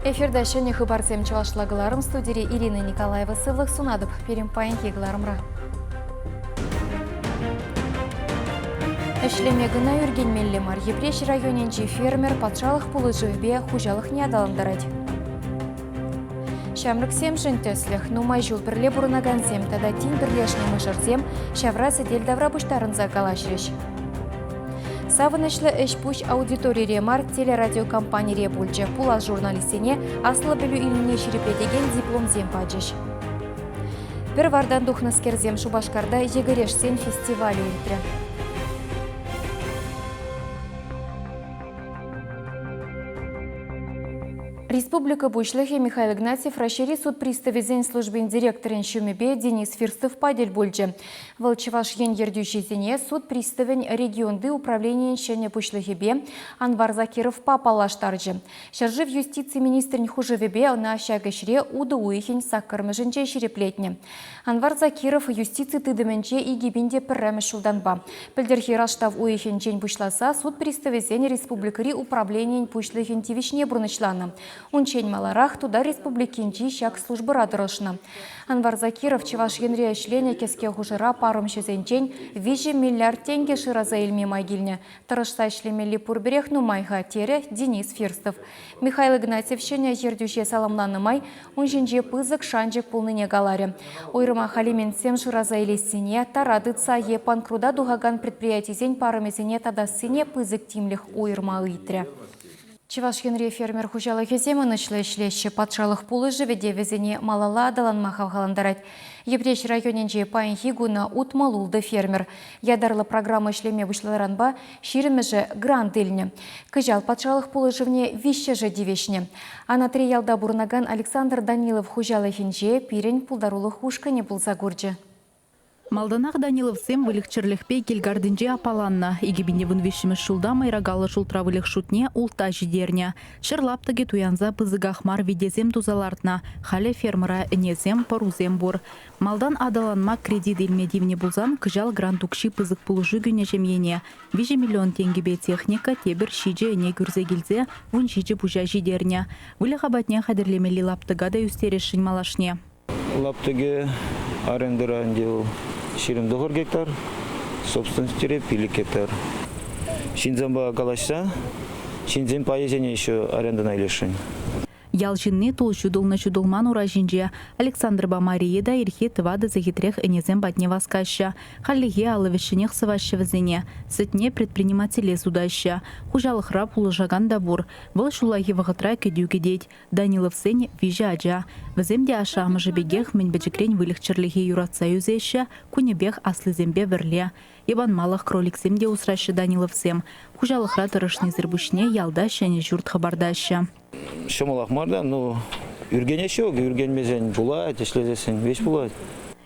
Эфирта ҫӗнӗ хыпарсем чӑвашла кӑларӑм студире Ирина Николаева сывлӑх сунатӑп. Пирӗн паянхи кӑларӑмра. Ӗҫлеме кӑна ӳркенмелле мар. Йӗпреҫ районӗнчи фермер патшалӑх пулӑшӑвӗпе хуҫалӑхне аталантарать. Ҫамрӑксемшӗн тӗслӗх, нумай ҫул пӗрле пурӑнакансем тата тин пӗрлешнӗ мӑшӑрсем ҫавра сӗтел тавра пуҫтарӑнса калаҫрӗҫ. Савӑнӑҫлӑ ӗҫ-пуҫ аудиторире мар, телерадиокомпанире пулчӗ. Пулас журналистсене аслӑ пӗлӳ илнине ҫирӗплетекен дипломсем пачӗҫ. Пӗр вартан тухнӑскерсем Шупашкарта йӗкӗрешсен фестивалӗ иртрӗ. Республика Пуҫлӑхӗ Михаил Игнатьев Раҫҫейри суд приставӗсен службин директорӗн ҫумӗпе Денис Фирстовпа тӗл пулчӗ. Вӑл Чӑваш Ен ертӳҫисене суд приставӗн регионти управленийӗн ҫӗнӗ пуҫлӑхӗпе Анвар Закировпа паллаштарчӗ. Ҫӗршыв юстици министрӗн хушӑвӗпе ӑна ҫак ӗҫре утӑ уйӑхӗн саккӑрмӗшӗнче ҫирӗплетнӗ. Анвар Закиров юстици тытӑмӗнче 2001 ҫултанпа. Пӗлтӗрхи раштав уйӑхӗнчен пуҫласа суд приставӗсен республикӑри управленийӗн пуҫлӑхӗн тивӗҫне пурнӑҫланӑ. Унччен маларах Тутар Республикинчи ҫак службӑра тӑрӑшнӑ. Анвар Закиров Чӑваш Енре ӗҫленӗ кӗске хушӑра парӑмҫӑсенчен 3 миллиард тенкӗ шыраса илме май килнӗ. Тӑрӑшса ӗҫлемелли пурпӗрех нумай-ха, терӗ Денис Фирстов. Михаил Игнатьев ҫӗнӗ ертӳҫе саламланӑ май ун ҫинче пысӑк шанчӑк пулнине каларӗ. Уйрӑмах алиментсем шыраса илессине, тара тытса е панкрута тухакан предприятисен парӑмӗсене татассине пысӑк тимлӗх уйӑрма ыйтрӗ. Чӑваш Енри фермер хуҫалӑхӗсем ӑнӑҫлӑ ӗҫлеҫҫӗ. Патшалӑх пулӑшӑвӗ те вӗсене малалла аталанма хавхалантарать. Йӗпреҫ районӗнче паянхи куна 66 фермер. Ятарлӑ программа ӗҫлеме пуҫланӑранпа ҫирӗмӗшӗ грант илнӗ. Кӑҫал патшалӑх пулӑшӑвне виҫҫӗшӗ тивӗҫнӗ. Анатри ялта пурӑнакан Александр Данилов хуҫалӑхӗнче пирӗн пултарулӑх ушкӑнӗ пулса курчӗ. Малтанах Даниловсем выльӑх-чӗрлӗхпе кил картинче аппаланнӑ. 2013 ҫулта мӑйракаллӑ шултра выльӑх шутне ултта ҫитернӗ. Ҫӗр лаптӑкӗ туянса пысӑках мар витесем туса лартнӑ. Халӗ фермӑра ӗнесем, пӑрусем пур. Малтан аталанма кредит илме тивнӗ пулсан кӑҫал грант укҫи пысӑк пулӑшу кӳнӗ ҫемьене. 3 миллион тенкӗпе техника тепӗр ҫичӗ ӗне кӳрсе килсе 17 пуҫа ҫитернӗ. Выльӑх апатне хатӗрлемелли лаптӑка та ӳстересшӗн малашне. Лаптӑкӗ арендӑра ӗнтӗ вӑл 29 гектар, собственностьре 5 гектар. Ҫынсемпе калаҫса ҫынсен пайӗсене еще арендӑна илесшӗн. Ял ҫынни тул ҫутӑлнӑ-ҫутӑлман ура ҫинче. Александрпа Мария та ирхи тӑватӑ сехетрех ӗнесем патне васкаҫҫӗ. Хальлӗхе алӑ вӗҫҫӗнех сӑваҫҫӗ вӗсене. Сӗтне предпринимателе сутаҫҫӗ. Хуҫалӑхра пулӑшакан та пур. Вӑл ҫуллахи вӑхӑтра кӗтӳ кӗтет. Даниловсен виҫӗ ача. Вӗсем те ашшӗ-амӑшӗ пекех мӗн пӗчӗкрен выльӑх-чӗрлӗхе юратса ӳсеҫҫӗ, кунӗпех аслисемпе пӗрле. Йӑпанмалӑх кроликсем те усраҫҫӗ Даниловсем. Хуҫалӑхра тӑрӑшнисӗр пуҫне ялта ҫӗнӗ ҫурт хӑпартаҫҫӗ. Ҫӑмӑлах мар та, ну, ӳркенес ҫук, ӳркенмесен пулать, ӗҫлесессӗн веҫ пулать.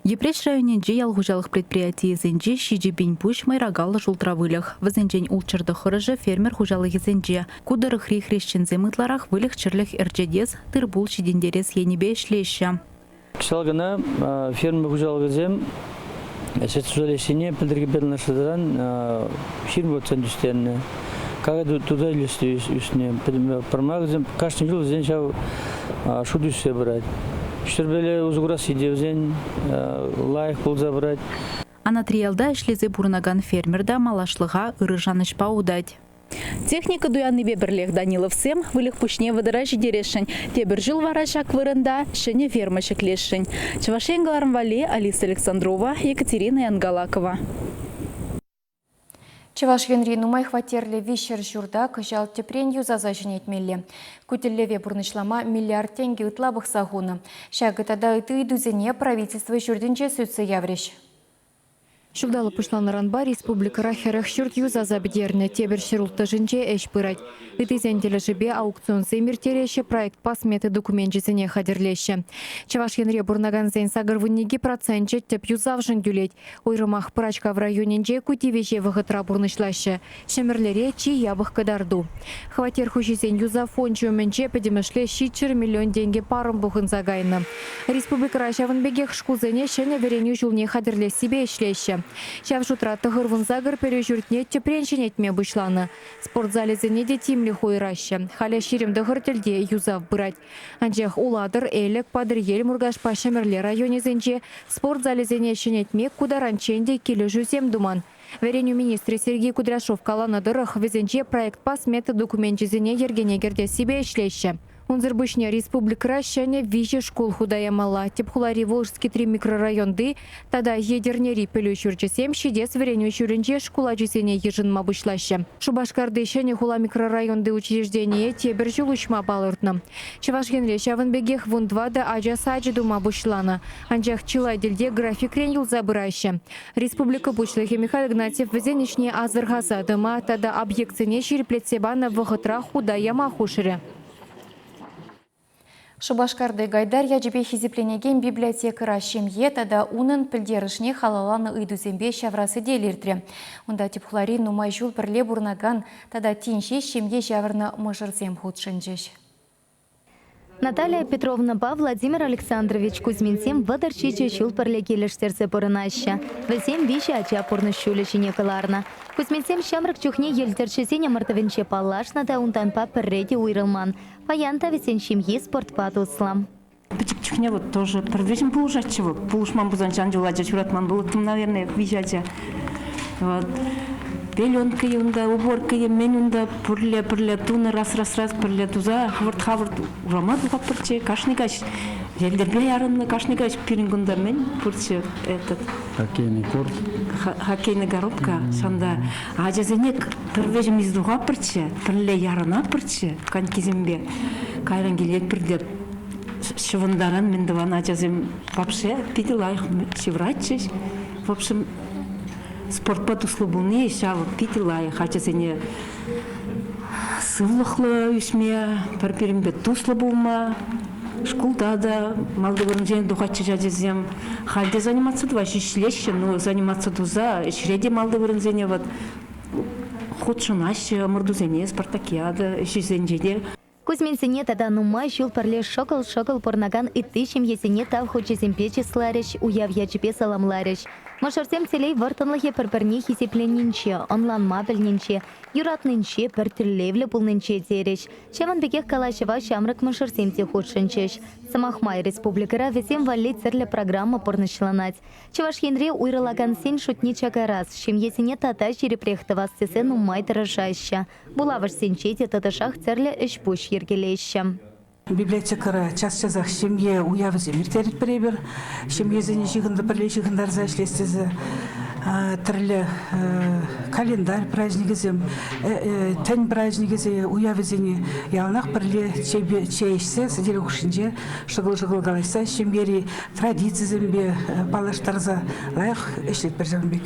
Йӗпреҫ районӗнчи ял хуҫалӑх предприятийӗсенче 7 000 пуҫ мӑйракаллӑ шултра выльӑх. Вӗсенчен ултҫӗр тӑххӑрӑшӗ фермер хуҫалӑхӗсенче. Ку тӑрӑхри хресченсем ытларах выльӑх-чӗрлӗх ӗрчетес, тыр-пул ҫитӗнтерес енӗпе ӗҫлеҫҫӗ. Кӑҫал кӑна фермер хуҫалӑхӗсем сӗт туса илессине пӗлтӗрхипе танлаштарсан 20% ӳстернӗ. Какай туса илесси ӳснӗ. Пӗрмай вӗсем кашни ҫул вӗсен ҫав шут ӳссе пырать. Ҫӗрпеле усӑ курасси те вӗсен лайӑх пулса пырать. Анатриялта ӗҫлесе пурӑнакан фермер та малашлӑха ырӑ шанӑҫпа утать. Техника туяннипе пӗрлех Даниловсем выльӑх пуҫне вӑтӑра ҫитересшӗн. Тепӗр ҫул вара ҫак вырӑнта ҫӗнӗ ферма ҫӗклесшӗн. Чӑваш Ен кӑларӑм валли Алиса Александрова, Екатерина Янгалакова. Чӑваш Енри нумай хваттерлӗ виҫҫӗр ҫурта кӑҫал тӗпрен юсаса ҫӗнетмелле. Ку тӗллеве пурнӑҫлама миллиард тенкӗ ытла пӑхса хунӑ. Ҫакӑ тата ытти ыйтусене правительство ҫуртӗнче сӳтсе яврӗҫ. Ҫулталӑк пуҫланнӑранпа республикӑра 40 ҫурт юсаса пӗтернӗ, тепӗр ҫӗрулттӑшӗнче ӗҫ пырать. Ыттисен тӗлӗшӗпе аукционсем ирттереҫҫӗ, проектпа смета докуменчӗсене хатӗрлеҫҫӗ. Чӑваш Енре пурӑнакансен 82 проценчӗ тӗп юсавшӑн тӳлет. Уйрӑмах Пӑрачкав районӗнче ку тивӗҫе вӑхӑтра пурнӑҫлаҫҫӗ. Ҫӗмӗрлере чи япӑх кӑтарту. Хваттер хуҫисен юсав фончӗ умӗнче пӗтӗмӗшле 700 миллион тенкӗ парӑм пухӑнса кайнӑ. Республикӑра ҫавӑн пекех шкулсене ҫӗнӗ вӗренӳ ҫулне хатӗрлессипе ӗҫлеҫҫӗ. Ҫав шутра 98 пӗлӳ ҫуртне тӗпрен ҫӗнетме пуҫланӑ. Спорт залӗсене те тимлӗх уйӑраҫҫӗ. Халӗ 29 тӗлте юсав пырать. Анчах Улатӑр, Элӗк, Патӑрьел, Муркашпа Ҫӗмӗрле районӗсенче спорт залӗсене ҫӗнетме ку таранччен те килӗшӳсем туман. Вӗренӳ министрӗ Сергей Кудряшов каланӑ тӑрӑх, вӗсенче проектпа смета докуменчӗсене йӗркене кӗртессипе ӗҫлеҫҫӗ. Унсӑр пуҫне республикӑра ҫӗнӗ виҫӗ шкул хута ямалла. Тӗп хулари Волжский 3 микрорайонти тата Етӗрнери пӗлӳ ҫурчӗсем ҫитес вӗренӳ ҫулӗнче шкул ачисене йышӑнма пуҫлаҫҫӗ. Шупашкарти Ҫӗнӗ хула микрорайонти учреждение тепӗр ҫул уҫма палӑртнӑ. Чӑваш Енре ҫавӑн пекех 14 ача сачӗ тума пуҫланӑ. Анчах чылай тӗлте графикрен юлса пыраҫҫӗ. Республика Пуҫлӑхӗ Михаил Игнатьев вӗсен ӗҫне асӑрхаса тӑма тата объектсене ҫирӗплетсе панӑ вӑхӑтра хута яма хушрӗ. Шупашкарти Гайдар ячӗпе хисепленекен библиотекӑра ҫемье тата унӑн пӗлтерӗшне халалланӑ ыйтусемпе ҫавра сӗтел иртрӗ. Унта тӗп хулари нумай ҫул пӗрле пурӑнакан тата тин ҫеҫ ҫемье ҫавӑрнӑ мӑшӑрсем хутшӑнчӗҫ. Наталья Петровнӑпа Владимир Александрович Кузьминсем 37 ҫул пӗрле килӗштерсе пурӑнаҫҫӗ. Вӗсем виҫӗ ача пурнӑҫ ҫулӗ ҫине кӑларнӑ. Кузьминсем ҫамрӑк чухне йӗлтӗрҫӗсен ӑмӑртӑвӗнче паллашнӑ та унтанпа пӗрре те уйрӑлман. Паян та вӗсен ҫемйи спортпа туслӑ. Пӗчӗк чухне вот тоже пӗр вӗҫӗм пулӑшатчӗ вӑл. Пулӑшман пулсан ҫан ҫул ача ҫуратман пулӑттӑм, наверное, виҫӗ ача. Вот. Пеленка-и унта, уборка-и, мӗн унта пӗрле-пӗрле тунӑ, раз-раз-раз пӗрле туса хӑвӑрт-хавӑрт урама тухатпӑрччӗ. Кашни каҫ йӗлтӗрпе ярӑннӑ, кашни каҫ пирӗн кунта мӗн пурччӗ этот. Хоккейный корт. Хоккейный коробка. Ҫавӑнта ачасене пӗр вӗҫӗм илсе тухатпӑрччӗ, пӗрле ярӑнатпӑрччӗ конькисемпе. Кайран килетпӗр те ҫӑвӑнтаран мӗн тӑван ачасем вообще питӗ лайӑх ҫывратчӗҫ. В общем, спортпа туслӑ пулни ҫав питӗ лайӑх ачасене сывлӑхлӑ ӳсме, пӗр-пӗринпе туслӑ пулма. Шкулта та малти вырӑнсене тухатчӗҫ ачасем. Халь те заниматься тӑваҫҫӗ, ӗҫлеҫҫӗ, но заниматься туса ӗҫре те малти вырӑнсене вот хутшӑнаҫҫӗ ӑмӑртусене, спартакиада ӗҫӗсенче те. Кузьминсене тата нумай ҫул пӗрле шӑкӑл-шӑкӑл пурӑнакан ытти ҫемьесене тав хучӗсемпе чысларӗҫ, уяв ячӗпе саламларӗҫ. Мӑшӑрсем телей вӑрттӑнлӑхӗ пӗр-пӗрне хисепленинче, ӑнланма пӗлнинче, юратнинче, пӗр тӗллевлӗ пулнинче терӗҫ. Ҫавӑн пекех калаҫӑва ҫамрӑк мӑшӑрсем те хутшӑнчӗҫ. Сӑмах май, республикӑра вӗсем валли тӗрлӗ программа пурнӑҫланать. Чӑваш Енре уйрӑлакансен шутне чакарас, ҫемьесене тата ҫирӗпрех тӑвас тесе нумай тӑрӑшаҫҫӗ. Вулавӑшсенче те тӑтӑшах тӗрлӗ ӗҫ-пуҫ йӗркелеҫҫӗ. Библиотекӑра час-часах ҫемье уявӗсем ирттеретпӗр эпир. Ҫемьесене пӗрле ҫыхӑнтарса ӗҫлес тесе тӗрлӗ календарь праздникӗсем, тӗн праздникӗсем, уявӗсене яланах пӗрле чей ӗҫсе сӗтел хушшинче шӑкӑл-шӑкӑл калаҫса ҫемьери традицисемпе паллаштарса лайӑх ӗҫлетпӗр ҫавӑн пек.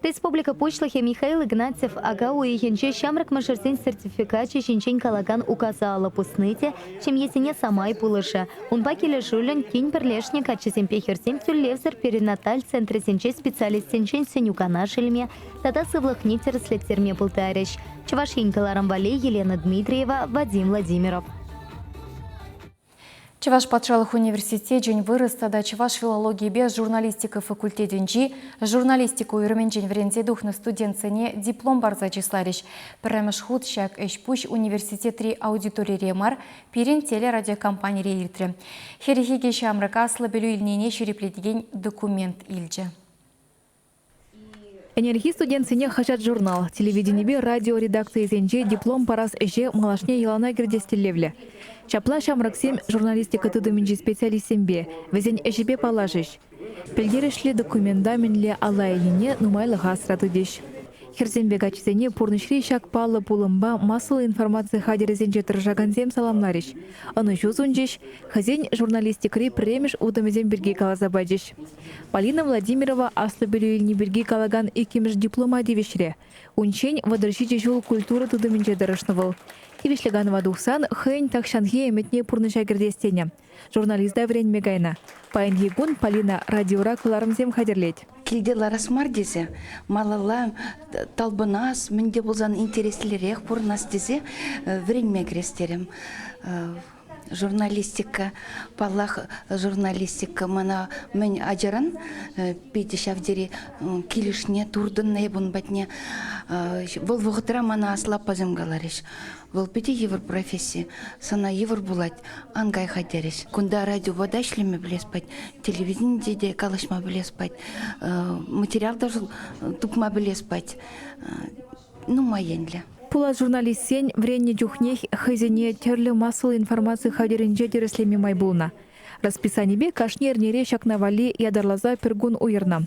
Республика Пуҫлӑхӗ Михаил Игнатьев ака уйӑхӗнче ҫамрӑк мӑшӑрсен сертификачӗ ҫинчен калакан указа алӑ пусни те ҫемьесене самай пулӑшӗ. Унпа килӗшӳллӗн тин пӗрлешнӗ каччӑсемпе хӗрсем тӳлевсӗр перинаталь центрӗсенче специалистсенчен сӗнӳ-канаш илме тата сывлӑхне тӗрӗслеттерме пултарӗҫ. Чӑваш Ен кӑларӑм валли Елена Дмитриева, Вадим Владимиров. Чӑваш патшалӑх университечӗн вырӑс тата чӑваш филологийӗпе журналистика факультетӗнчи журналистика уйрӑмӗнчен вӗренсе тухнӑ студентсене диплом парса чысларӗҫ. Пӗрремӗш хут ҫак ӗҫ-пуҫ университетри аудиторире мар, пирӗн телерадиокомпанире иртрӗ. 42 ҫамрӑк аслӑ пӗлӳ илнине ҫирӗплетекен документ илчӗ. Ӗнерхи студентсене хаҫат-журнал, телевиденипе радио редакцийӗсенче диплом парас ӗҫе малашне йӑлана кӗртес тӗллевлӗ. Ҫапла ҫамрӑксем журналистика тытӑмӗнчи специалистсемпе, вӗсен ӗҫӗпе паллашӗҫ. Пӗлтерӗшлӗ документа мӗнле алла илнине нумайлӑха асра тытӗҫ. Хӗрсемпе каччӑсене пурнӑҫри ҫак паллӑ пулӑмпа массӑллӑ информаци хатӗрӗсенче тӑрӑшакансем саламларӗҫ, ӑнӑҫу сунчӗҫ, хӑйсен журналистикӑри пӗрремӗш утӑмӗсем пирки каласа пачӗҫ. Полина Владимирова аслӑ пӗлӳ илни пирки калакан иккӗмӗш диплома тивӗҫрӗ. Унччен 37 ҫул культура тытӑмӗнче тӑрӑшнӑ вӑл. Тивӗҫлӗ канӑва тухсан хӑйӗн тахҫанхи ӗмӗтне пурнӑҫа кӗртес тенӗ. Журналиста вӗренме кайнӑ. Паянхи кун Полина радиора кӑларӑмсем хатӗрлет. Килте ларас мар тесе, малалла талпӑнас, мӗн те пулсан интереслӗрех пурӑнас тесе вӗренме кӗрес терӗм. Журналистика, паллах, журналистика мана мӗн ачаран питӗ ҫав тери килӗшнӗ, туртӑннӑ эп ун патне. Вӑл вӑхӑтра мана аслӑ аппасем каларӗҫ. Вӑл питӗ йывӑр професси, сана йывӑр пулать, ан кай-ха терӗҫ. Кунта радиопа та ӗҫлеме пӗлес пать, телевиденире те калаҫма пӗлес пать, материал та тупма пӗлес пать. Нумай енлӗ. Пулас журналистсен вӗреннӗ чухнех хӑйсене тӗрлӗ массӑллӑ информаци хатӗрӗнче тӗрӗслеме май пулнӑ. Расписанипе кашни эрнере ҫакна валли ятарласа пӗр кун уйӑрнӑ.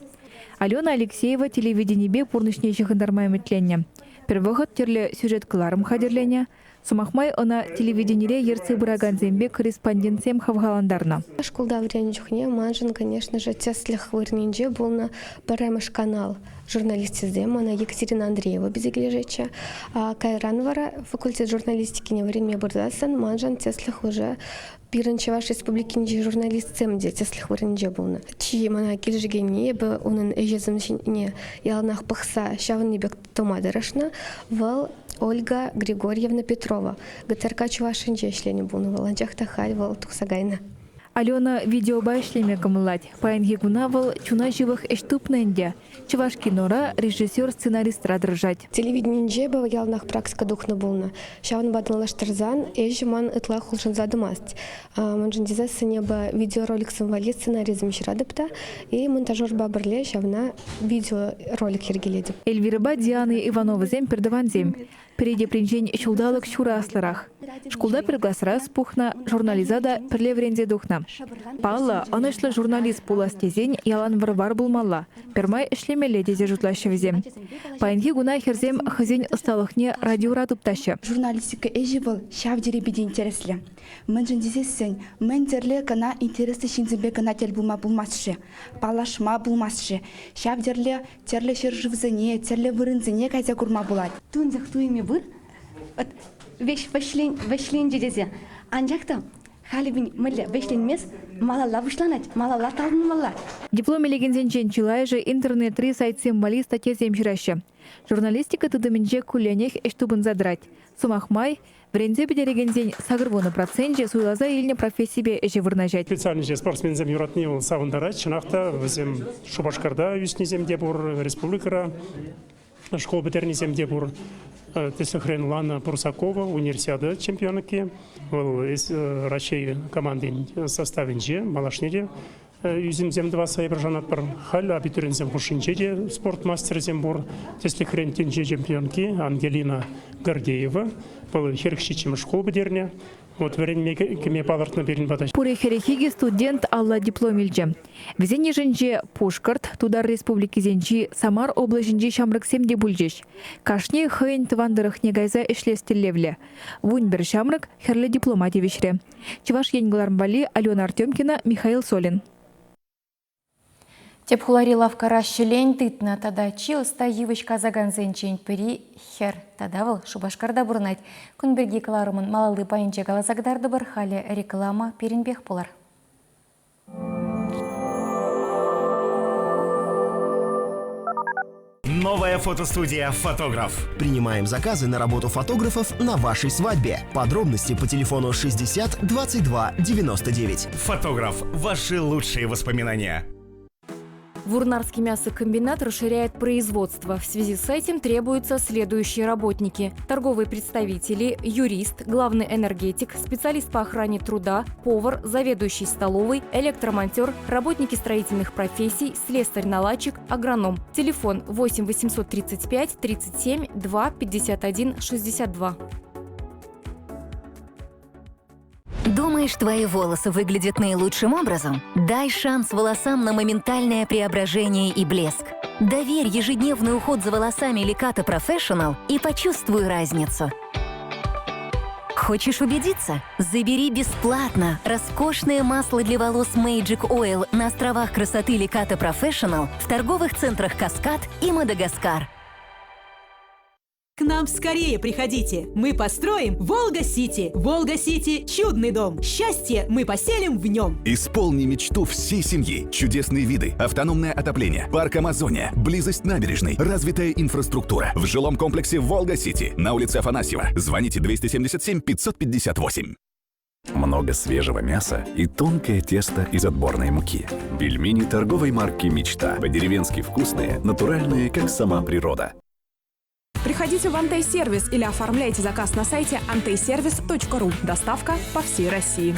Алена Алексеева телевиденипе пурнӑҫне ҫыхӑнтарма ӗмӗтленнӗ. Пӗр вӑхӑт тӗрлӗ сюжет кӑларӑм хатӗрленӗ. Сӑмах май, ӑна телевиденире ертсе пыракансемпе корреспондентсем хавхалантарнӑ. Шкулта вӗреннӗ чухне маншӑн, конечно же, тӗслӗх вырӑнӗнче пулнӑ пӗрремӗш канал журналисчӗсем мана Екатерина Андреева питӗ килӗшетчӗ. Кайран вара факультет журналистикине вӗренме пырсассӑн маншӑн тӗслӗх уже пирӗн Чӑваш Республикинчи журналистсем те тӗслӗх вырӑнӗнче пулнӑ. Чи мана килӗшекенни эпӗ унӑн ӗҫӗсем ҫине яланах пӑхса ҫавӑн пек тӑма тӑрӑшнӑ. Вӑл Ольга Григорьевна Петрова. ГТРК Чӑвашӗнче ӗҫленӗ пулнӑ вӑл, анчах та халь вӑл тухса кайнӑ. Алена видеопа ӗҫлеме кӑмӑллать. Паянхи куна вӑл чуна ҫывӑх ӗҫ тупнӑ ӗнтӗ. Чӑваш кинора режиссер-сценаристра тӑрӑшать. Телевиденинче вӑл яланах практика тухнӑ пулнӑ. Ҫавӑнпа танлаштарсан ӗҫ ман ытлах улшӑнса тӑмасть. Мӗншӗн тесессӗн эпӗ видеороликсем валли сценарисем ҫыратӑп та и монтажерпа пӗрле ҫавна видеоролик йӗркелетӗп. Эльвирӑпа Диана Ивановӑсем пӗртӑвансем. Пӗри тепринчен ҫулталӑк ҫурӑ аслӑрах. Шкулта пӗр класра ӑс пухнӑ, журналиста та пӗрле вӗренсе тухнӑ. Паллӑ, ӑнӑҫлӑ журналист пулас тесен ялан вӑр-вар пулмалла, пӗрмай ӗҫлемелле тесе шутлаҫҫӗ вӗсем. Паянхи куна хӗрсем хӑйсен ӑсталӑхне радиора туптаҫҫӗ. Журналистика ӗҫӗ вӑл ҫав тери питӗ интереслӗ. Мӗншӗн тесессӗн мӗн тӗрлӗ кӑна интереслӗ ҫынсемпе кӑна тӗл пулма пулмасть-ши, паллашма пулмасть-ши, ҫав тӗрлӗ тӗрлӗ ҫӗршывсене, тӗрлӗ вырӑнсене кайса курма пулать. Тунсӑх туйӑмӗ пур, вӗҫленчӗ тесе. Анчах та халӗ мӗнле вӗҫленмест, малалла пуҫланать, малалла талпӑнмалла. Диплом илекенсенчен чылайӑшӗ интернетри сайтсем валли статьясем ҫыраҫҫӗ. Журналистика тытӑмӗнче кулленех ӗҫ тупӑнса тӑрать. Сӑмах май, вӗренсе пӗтерекенсен 80 проценчӗ суйласа илнӗ профессипе ӗҫе вырнаҫать. Специальноҫе спортсменсем юратни вӑл савӑнтарать. Чӑнах та, вӗсем Шупашкарта ӳснисем те пур, республикӑра школ пӗтернисем те пур. Тӗслӗхрен, Лана Прусакова универсиада чемпионки. Вӑл Раҫҫей командин составӗнче малашне те ӳсӗмсем тӑвасса эпир шанатпӑр. Халь абитуриентсем хушшинче те спорт мастерӗсем пур. Тӗслӗхрен, тӗнче чемпионки Ангелина Гордеева. Вӑл 47-мӗш шкул пӗтернӗ. Вот вӗренме кӗме палӑртнӑ пирӗн пата. Пурӗ 42 студент алла диплом илчӗ. Вӗсен йышӗнче Пушкӑрт, Тутар Республикисенчи, Самар облаҫӗнчи ҫамрӑксем те пулчӗҫ. Кашни хӑйӗн тӑван тӑрӑхне кайса ӗҫлес тӗллевлӗ. 11 ҫамрӑк хӗрлӗ диплома тивӗҫрӗ. Чӑваш Ен кӑларӑм валли Алена Артемкина, Михаил Солин. Тӗп хулари лавккара ҫӗлен тытнӑ тата чи ӑста йывӑҫ касакансенчен пӗри хӗр. Тата вӑл Шупашкарта пурӑнать. Кун пирки кӑларӑмӑн малалли пайӗнче каласа кӑтартӑпӑр. Халӗ реклама пирӗнпех пулар. Новая фотостудия «Фотограф». Принимаем заказы на работу фотографов на вашей свадьбе. Подробности по телефону 60 22 99. «Фотограф» – ваши лучшие воспоминания. Вурнарский мясокомбинат расширяет производство. В связи с этим требуются следующие работники. Торговые представители, юрист, главный энергетик, специалист по охране труда, повар, заведующий столовой, электромонтер, работники строительных профессий, слесарь-наладчик, агроном. Телефон 8 835 37 2 51 62. Думаешь, твои волосы выглядят наилучшим образом? Дай шанс волосам на моментальное преображение и блеск. Доверь ежедневный уход за волосами Леката Professional и почувствуй разницу. Хочешь убедиться? Забери бесплатно роскошное масло для волос Magic Oil на островах красоты Леката Professional в торговых центрах «Каскад» и «Мадагаскар». К нам скорее приходите. Мы построим Волга-Сити. Волга-Сити – чудный дом. Счастье мы поселим в нем. Исполни мечту всей семьи. Чудесные виды, автономное отопление, парк Амазония, близость набережной, развитая инфраструктура. В жилом комплексе «Волга-Сити» на улице Афанасьева. Звоните 277 558. Много свежего мяса и тонкое тесто из отборной муки. Пельмени торговой марки «Мечта». По-деревенски вкусные, натуральные, как сама природа. Приходите в Антей-сервис или оформляйте заказ на сайте anteyservice.ru. Доставка по всей России.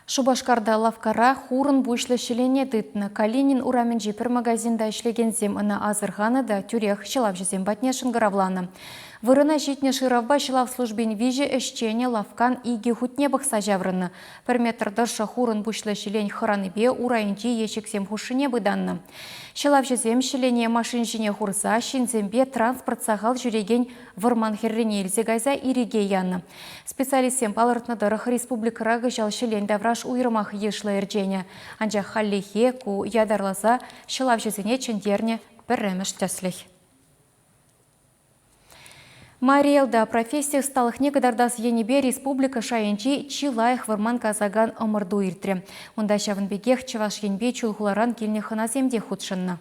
Шупашкарта лавккара хурӑн пуҫлӑ ҫӗлене тытнӑ. Калинин урамӗнчи пӗр магазинта ӗҫлекенсем ӑна асӑрханӑ та тӳрех ҫӑлавҫӑсем патне шӑнкӑравланӑ. Вырӑна ҫитнӗ шыравпа ҫӑлав службин виҫӗ ӗҫченӗ лавккан икӗ хутне пӑхса ҫаврӑннӑ. Пӗр метр тӑршшӗ хурӑн пуҫлӑ ҫӗлен хӑранипе урайӗнчи ещӗксем хушшине пытаннӑ. Ҫӑлавҫӑсем ҫӗлене машин ҫине хурса ҫынсемпе транспорт сахал ҫӳрекен вӑрман хӗррине илсе кайса ирӗке янӑ. Специалистсем палӑртнӑ тӑрӑх, республикӑра кӑҫал ҫӗлен тавраш уйрӑмах йышлӑ ӗрченӗ. Анчах хальлӗхе ку ятарласа ҫӑлавҫӑсене чӗнтернӗ пӗрремӗш тӗслӗх. Мари Элта професси ӑсталӑхне кӑтартас енӗпе республика шайӗнчи чи лайӑх вӑрман касакан ӑмӑрту иртрӗ. Унта ҫавӑн пекех Чӑваш Енпе Чулхуларан килнӗ хӑнасем те хутшӑннӑ.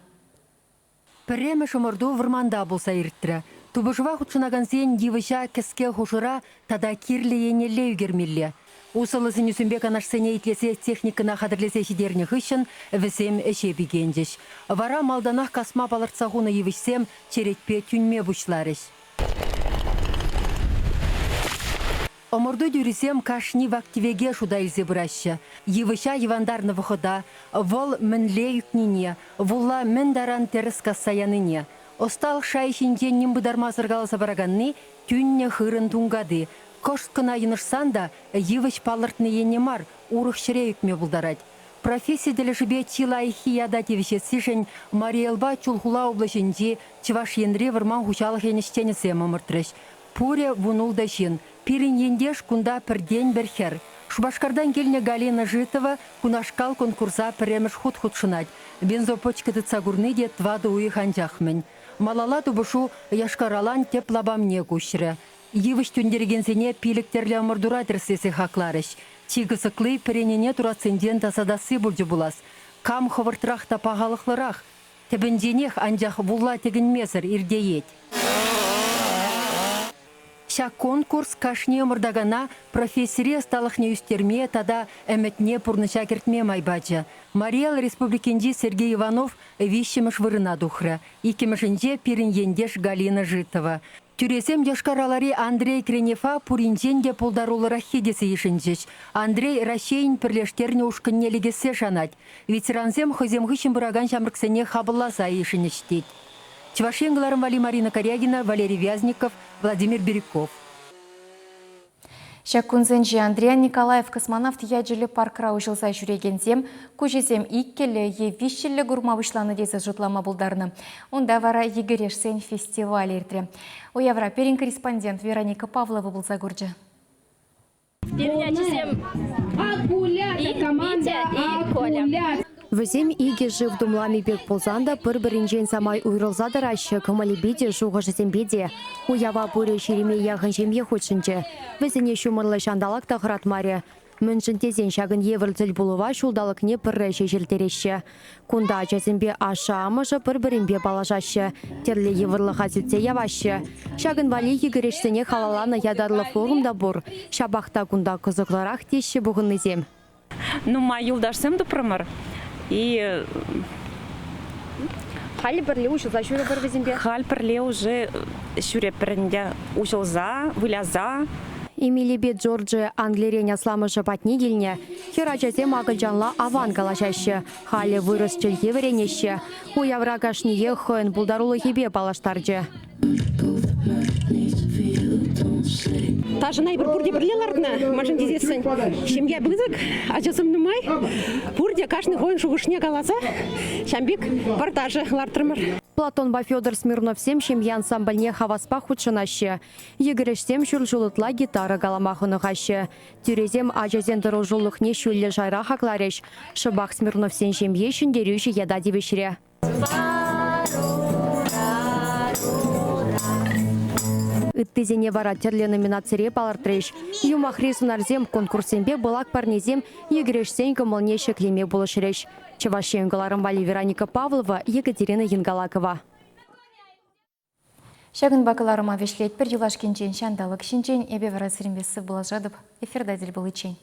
Пӗрремӗш ӑмӑрту вӑрманта пулса иртрӗ. Тупӑшӑва хутшӑнакансен йывӑҫа кӗске хушӑра тата кирлӗ еннелле ӳкермелле. Усӑллӑ сӗнӳсемпе канашсене итлесе техникӑна хатӗрлесе ҫитернӗ хыҫҫӑн вӗсем ӗҫе пикенчӗҫ. Вара малтанах касма палӑртса хунӑ йывӑҫсем черетпе тӳнме пуҫларӗҫ. Ӑмӑрту тӳрисем кашни вак-тӗвеке шута илсе пыраҫҫӗ. Йывӑҫа йӑвантарнӑ вӑхӑта, вӑл мӗнле ӳкнине, вулла мӗн таран тӗрӗс касса янине. Ӑсталӑх шайӗ ҫинчен ним пытармасӑр каласа параканни тӳннӗ хырӑн тункати. Кӑшт кӑна йӑнӑшсан та йывӑҫ палӑртнӑ енне мар, урӑх ҫӗре ӳкме пултарать. Професси тӗлӗшӗпе чи лайӑххи ята тивӗҫессишӗн Мари Элпа Чулхула облаҫӗнчи Чӑваш Енри вӑрман хуҫалӑхӗн ӗҫченӗсем ӑмӑртрӗҫ. Пурӗ вунултӑ ҫын. Пирӗн ентеш кунта пӗртен-пӗр хӗр. Шупашкартан килнӗ Галина Житова кунашкал конкурса пӗрремӗш хут хутшӑнать. Бензопӑчкӑ тытса курни те тӑватӑ уйӑх анчах-мӗн. Малалла тупӑшу Йошкар-Олан тӗп лапамне куҫрӗ. Йывӑҫ тӳнтерекенсене пилӗк тӗрлӗ ӑмӑртура тӗрӗслесе хакларӗҫ. Чи кӑсӑкли пӗренене туратсенчен тасатасси пулчӗ пулас. Кам хӑвӑртрах та пахалӑхлӑрах, тӗпӗнченех, анчах вулла тӗкӗнмесӗр иртеет. Ҫак конкурс кашни ӑмӑртакана профессире ӑсталӑхне ӳстерме тата ӗмӗтне пурнӑҫа кӗртме май пачӗ. Мари Эл Республикинчи Сергей Иванов виҫҫӗмӗш вырӑна тухрӗ. Иккӗмӗшӗнче пирӗн ентеш Галина Житова. Тӳресем Йошкар-Олари Андрей Кренева пуринчен те пултаруллӑраххи тесе йышӑнчӗҫ. Андрей Раҫҫейӗн пӗрлештернӗ ушкӑнне лекессе шанать. Ветерансем хӑйсем хыҫҫӑн пыракан ҫамрӑксене хапӑлласа йышӑнӗҫ тет. Чӑваш Ен кӑларӑм валли Марина Карягина, Валерий Вязников, Владимир Бирюков. Ҫак кунсенче Андриян Николаев космонавт ячӗллӗ паркра уҫӑлса ҫӳрекенсем куҫӗсем иккӗллӗ е виҫҫӗллӗ курма пуҫланӑ тесе шутлама пултарнӑ. Унта вара йӗкӗрешсен фестивалӗ иртрӗ. Уявра пирӗн корреспондент Вероника Павлова пулса курчӗ. Пирӗн ачасем Витя и Коля. Вӗсем икӗ шыв тумлами пек пулсан та пӗр-пӗринчен самай уйрӑлса тӑраҫҫӗ, кӑмӑлӗпе те, шухӑшӗсемпе те. Уява пурӗ ҫирӗме яхӑн ҫемье хутшӑнчӗ. Вӗсене ҫумӑрлӑ ҫанталӑк та хӑратмарӗ. Мӗншӗн тесен ҫакӑн евӗр тӗлпулӑва ҫулталӑкне пӗрре ҫеҫ ирттереҫҫӗ. Кунта ачасемпе ашшӗ-амӑшӗ пӗр-пӗринпе паллашаҫҫӗ, тӗрлӗ йывӑрлӑха сӳтсе яваҫҫӗ. Ҫакӑн валли йӗкӗрешсене халалланӑ ятарлӑ форум та пур. Ҫапах та кунта кӑсӑклӑрах теҫҫӗ пухӑннисем. Нумай юлташсем тупрӑмӑр. И Халӗ пӗрле уҫӑлса ҫӳрӗпӗр вӗсемпе. Халь пӗрле уже ҫӳреппӗр ӗнтӗ. Уҫӑлса, выляса. Эмилипе Джорджи Англирен асламӑшӗ патне килнӗ. Хӗр ачасем акӑлчанла аван калаҫаҫҫӗ. Халӗ вырӑс чӗлхи вӗренеҫҫӗ. Уявра кашниех хӑйӗн пултарулӑхӗпе паллаштарчӗ. Ташӑна эпир пурте пӗрле лартнӑ, мӗншӗн тесессӗн ҫемье пысӑк, ачасем нумай. Пурте кашни хӑйӗн шухӑшне каласа ҫавӑн пек пӗр ташӑ лартрӑмӑр. Платонпа Федор Смирновсем ҫемье ансамбльне хаваспах хутшӑнаҫҫӗ. Йӗкӗрешсем ҫур ҫул ытла гитара калама хӑнӑхаҫҫӗ. Тӳресем ачасен тӑрӑшулӑхне ҫӳллӗ шайра хакларӗҫ. Шӑпах Смирновсен ҫемйи ҫӗнтерӳҫӗ ята тивӗҫрӗ. Ыттисене вара тӗрлӗ номинацире палӑртрӗҫ. Юмахри сӑнарсем конкурссемпе пылак парнесем йӗкӗрешсен кӑмӑлне ҫӗклеме пулӑшрӗҫ. Чӑваш Ен кӑларӑм валли Вероника Павлова, Екатерина Янгалакова. Ҫакӑнпа кӑларӑма вӗҫлетпӗр. Юлашкинчен ҫанталӑк ҫинчен эпӗ вара сирӗнпе сывпуллашатӑп. Эфирта тӗл пуличчен.